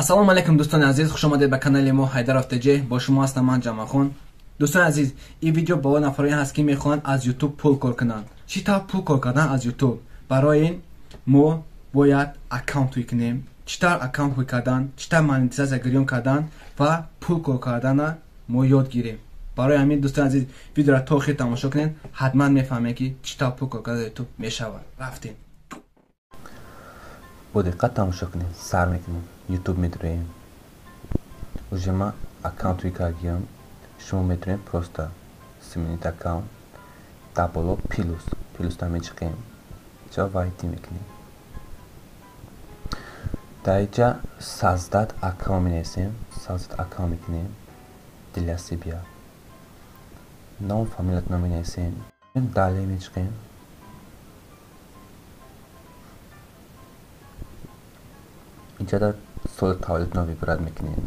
Ассалому алайкум, дӯстони азиз, хуш омадед ба канали мо Ҳайдаров ТЖ. Бо шумо ҳастам ман, Ҷамалхон. Дӯстони азиз, ин видео ба он нафароне ҳаст, ки мехоҳанд аз Ютуб пул кор кунанд. Чӣ тавр пул кор кардан аз Ютуб? Барои ин мо бояд аккаунт ҳуй кунем. Чӣ тавр аккаунт ҳуй кардан, чӣ тавр монетизатсия гирён кардан ва пул кор кардана мо ёд гирем. Барои ҳамин, дӯстони азиз, видеоро то охир тамошо кунед, ҳатман мефаҳмед, ки чӣ тавр пул кор кардан аз Ютуб мешавад. Рафтем. Бо диққат тамошо кунед. Сар мекунем. Ютуб медуроем. Уже ман аккаунт ҳуй кардагиам. Шумо метавонед просто сменить аккаунт, дар боло плюс, плюсда мечиқем, ҷа войти мекунем. Дар инҷа создать аккаунт менависем, создать аккаунт мекунем для себя. Ном, фамилиятонро менависем, далее мечиқем. Инҷа дар соли таваллудтонро выбрать мекунем.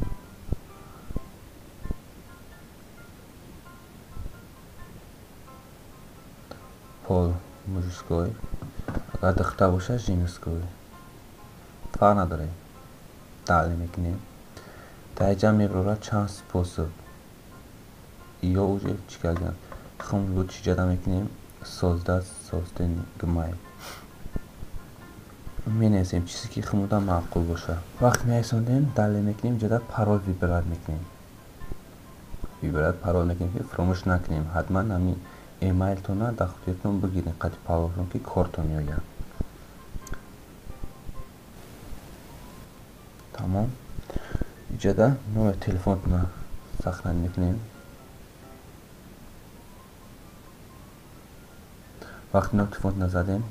Пол мужской, агар духтар бошад, женской, фарқ надорад. Далее мекунем. Дар инҷа мебарорад чанд способ. Ё уже чӣ кардем? Хум лучше ҷада мекунем, создать собственный Gmail. Менависем чизе, ки хумуда маъқул бошад. Вақте нависондем, далее мекунем, инҷода пароль выбрать мекунем. Выбрать пароль мекунем, ки фаромӯш накунем. Ҳатман ҳамин эмайлтонро дар хотиртон бигиред қадри паролтон, ки кортон меояд. Тамом. Инҷода номери телефонтонро сохранить мекунем. Вақте номери телефонтонро задем,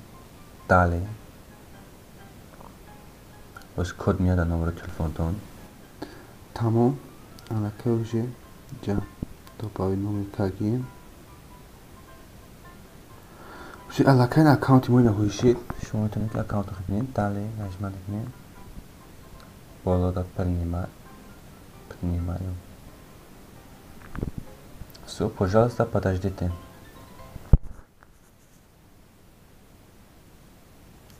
далее боз код меояд дар номери телефонтон. Тамом, аллакай уже ҷа добавить номер кардем. Уже аллакай аккаунти мо ина ҳуйшид. Шумо метавонед, ки аккаунтро кунед, далее нажимать мекунем. Боло дар принимать, принимаю. Всё, пожалуйста, подождите.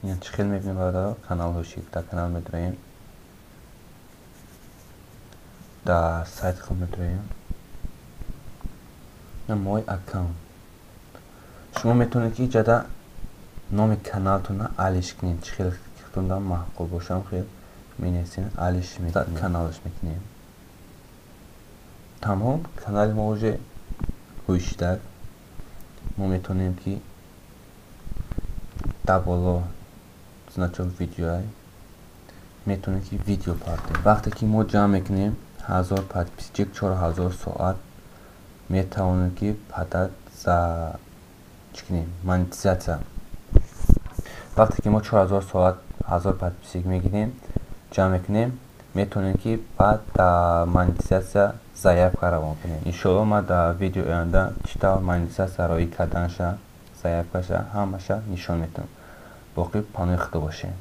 Ина чӣ хел мебинем, бародаро, канал ҳушид. Дар канал медуроем. Дар сайт худ медуроем. Мой аккаунт. Шумо метавонед, ки иҷода номи каналтонро алиш кунед. Чӣ хел худтонда маъқул бошам, хел менависем, алиш мекунем, каналаш мекунем. Тамом, канали мо уже ҳуйшидак. Мо метавонем, ки дар боло значок видеоай, метавонем, ки видео партем. Вақте ки мо ҷамъ мекунем 1000 подписчик, 4000 соат, метавонем, ки подать за чӣ кунем? Монетизатсия. Вақте ки мо 4000 соат, 1000 подписчик мегирем, ҷамъ мекунем, метавонем, ки баъд дар монетизатсия заявка равон кунем. Иншоалло, ман дар видеои оянда чӣ тавр монетизатсия роӣ карданша, заявкаша, ҳамаша нишон медиҳам. Боқӣ паноҳи худо бошед.